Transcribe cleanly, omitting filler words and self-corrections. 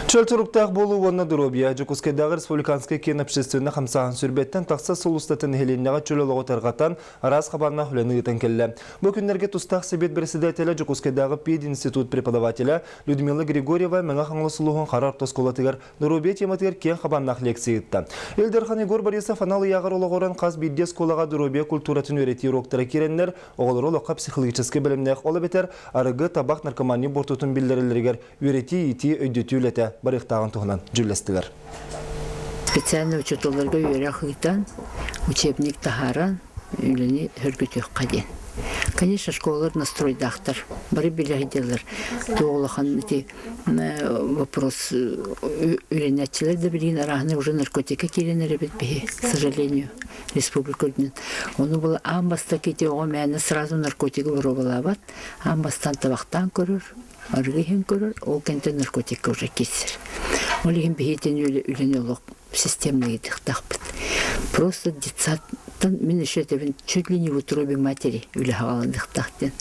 Чөл туруктаах буолуу уонна доруобуйа Дьокуускайдааҕы республиканскай киин общественнай хамсааһын сүүрбэттэн тахса сыл устатын нэһилиэнньэҕэ чөл олоҕу тарҕатан, араас хабааннаах үлэни ыытан кэллэ. Бу күннэргэ тустаах сэбиэт председателэ Дьокуускайдааҕы пединститут преподавателэ Людмила Григорьева Мэҥэ Хаҥалас улууһун Хара орто оскуолатыгар доруобуйа тематыгар киэҥ хабааннаах лекция ыытта. Ил Дархан Егор Борисов анал ыйааҕар олоҕуран хас биирдии оскуолаҕа доруобуйа культуратын үөрэтии уруоктара киирэннэр, оҕолору олоххо психологическай бэлэмнээх, ол эбэтэр арыгы, табах, наркомания буортутун биллэрэллэригэр үөрэтии-иитии, өйдөтүү үлэтэ барыахтааҕын туһунан дьүүллэстилэр. Специальный учууталларга үөрэх ыытан, учебник таһааран, үлэни сөргүтүөххэ диэн. Конечно, школалар настройдаахтар, бары билэ сылдьаллар. Туох улахан ити вопрос үөрэнээччилэр да билигин арааһынай уже наркотика киирэн эрэбит биһи, к сожалению, республика үрдүнэн. Ону была аан бастакы ити оҕо мээнэ сразу наркотигы боруобалаабат, аан бастаан табахтаан көрөр, арыгы иһин көрөр, ол кэнтэн наркотикка уже киирсэр. Ол иһин биһиэтин үлэни олох системный ыытыахтаахпыт. Просто детсадтан мин еще этэбин чуть ли не в утробе матери үлэ хааланыахтаах диэн.